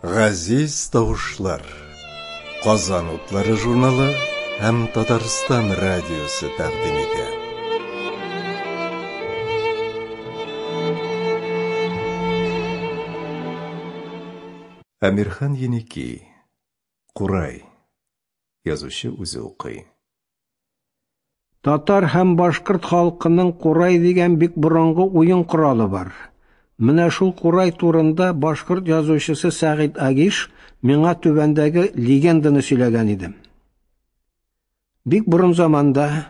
Газиз тавышлар. Казан утлары журналы һәм Татарстан радиосы тәкъдим итә. Әмирхан Еники. Курай. Язучы үзе укый. Татар һәм башкорт халкының курай дигән бик борынгы уен коралы бар. Менә шул курай турында башкорт язучысы Сәгыйть Агиш миңа түбәндәге легенданы сөйләгән иде. Бик борын заманда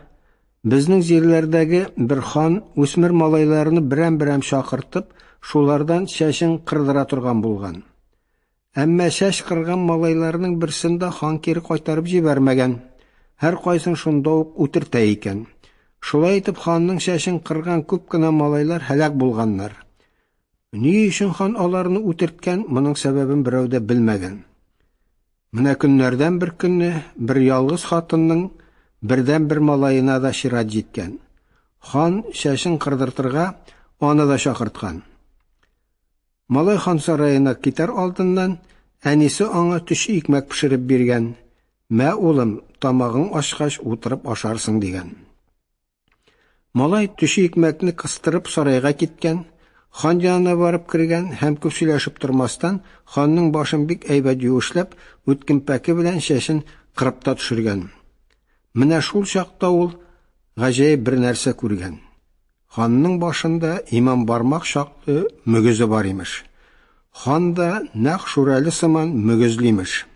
безнең җирләрдәге бер хан үсмер малайларны берәм-берәм чакыртып, шулардан чәчен кырдыра торган булган. Әмма чәч кырган малайларның берсен дә хан кире кайтарып җибәрмәгән. Һәркайсын шунда ук үтертә икән. Шулай итеп ханның чәчен кырган күп кенә малайлар һәлак булганнар. Ни өчен хан аларны үтерткән, моның сәбәбен берәү дә белмәгән. Менә көннәрдән бер көнне бер ялгыз хатынның бердәнбер малаена да чират җиткән. Хан чәчен кырдыртырга аны да чакырткан. Малай хан сараена китәр алдыннан әнисе аңа төче икмәк пешереп биргән. Мә, улым, тамагың ачкач утырып ашарсың, дигән. Малай төче икмәкне кыстырып сарайга киткән, хан янына барып кергән һәм күп сөйләшеп тормастан, ханның башын бик әйбәт юешләп, үткен пәке белән чәчен кырып та төшергән. Менә шул чакта ул гаҗәеп бер нәрсә күргән. Ханның башында иман бармак чаклы мөгезе бар имеш. Хан да нәкъ Шүрәле сыман мөгезле имеш.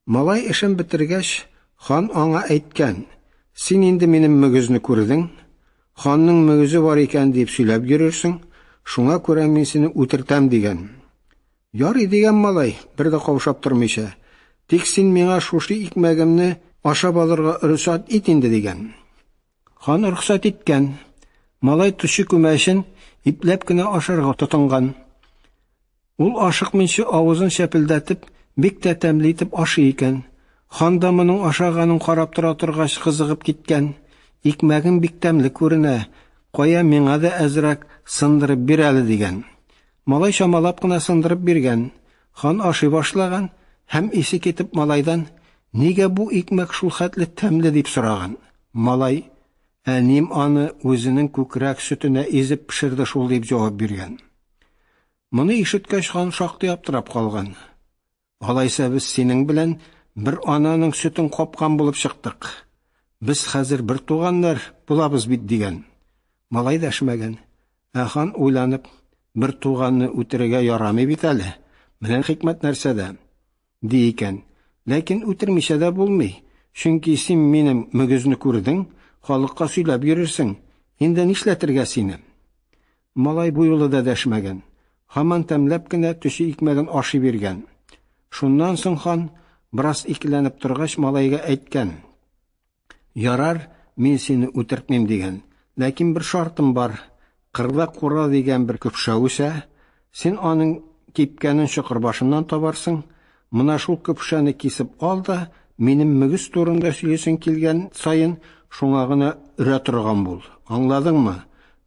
Малай эшен бетергәч, хан аңа әйткән, Син инде минем мөгезне күрдең, ханның мөгезе бар икән дип сөйләп йөрерсең, шуңа күрә мин сине үтертәм, дигән. Ярый, дигән малай, бер дә каушап тормыйча, тик син миңа шушы икмәгемне ашап алырга рөхсәт ит инде, дигән. Хан рөхсәт иткән. Малай төче күмәчен ипләп кенә ашарга тотынган. Ул ашыкмыйча авызын чәпелдәтеп, бик тә тәмле итеп ашый икән. Хан да моның ашаганын карап тора торгач кызыгып киткән. Икмәгең бик тәмле күренә, кая миңа да әзрәк сындырып бир әле, дигән. Малай чамалап кына сындырып биргән. Хан ашый башлаган һәм исе китеп малайдан, Нигә бу икмәк шул хәтле тәмле, дип сораган. Малай, Әнием аны үзенең күкрәк сөтенә изеп пешерде шул, дип җавап биргән. Моны ишеткәч, хан шактый аптырап калган. Алайса без синең белән бер ананың сөтен капкан булып чыктык. Без хәзер бер туганнар булабыз бит, дигән. Малай дәшмәгән. Ә хан уйланып, бер туганны үтерергә ярамый бит әле. Менә хикмәт нәрсәдә. Ди икән. Ләкин үтермичә дә булмый. Чөнки син минем мөгезне күрдең, халыкка сөйләп йөрерсең. Инде нишләтергә сине? Малай бу юлы да дәшмәгән. Һаман тәмләп кенә төче икмәген ашый биргән. Шуннан соң хан, бераз икеләнеп торгач, малайга әйткән. Ярар, мин сине үтертмим, дигән. Ләкин бер шартым бар. Кырда кура дигән бер көпшә үсә. Син аның кипкәнен чокыр башыннан табарсың. Мына шул көпшәне кисеп ал да, минем мөгез турында сөйлисең килгән саен, шуңа гына өрә торган бул. Аңладыңмы?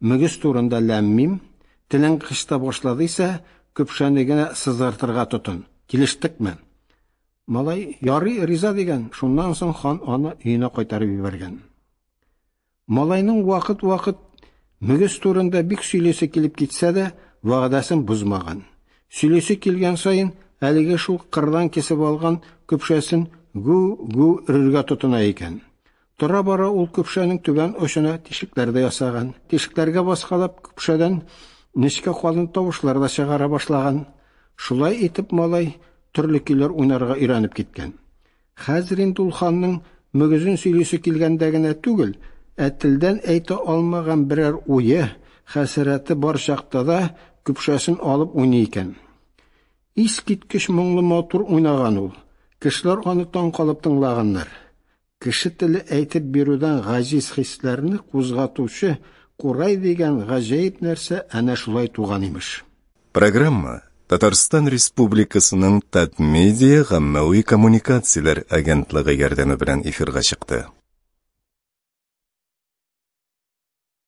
Мөгез турында ләм-мим. Телең кычыта башладыйса, көпшәне генә сызгыртырга тотын. Килештекме? Малай, ярый, риза дигән. Шуннан соң хан аны өенә кайтарып җибәргән. Малайның вакыт-вакыт мөгез турында бик сөйлисе килеп китсә дә, вәгъдәсен бозмаган. Сөйлисе килгән саен, әлеге шул кырдан кисеп алган көпшәсен гү-гү өрергә тотына икән. Тора-бара ул көпшәнең түбән очына тишекләр дә ясаган. Тишекләргә баскалап, көпшәдән нечкә калын тавышлар да чыгара башлаган. Шулай итеп малай төрле көйләр уйнарга өйрәнеп киткән. Хәзер инде ул ханның мөгезен сөйлисе килгәндә генә түгел, ә телдән әйтә алмаган берәр уе, хәсрәте бар чакта да көпшәсен алып уйный икән. Искиткеч моңлы матур уйнаган ул. Кешеләр аны таң калып тыңлаганнар. Кеше теле әйтеп бирүдән гаҗиз хисләрне кузгатучы курай дигән гаҗәеп нәрсә әнә шулай туган имеш. Программа Татарстан Республикасының Татмедиа гаммәви коммуникацияләр агентлыгы ярдәме белән эфирга чыкты.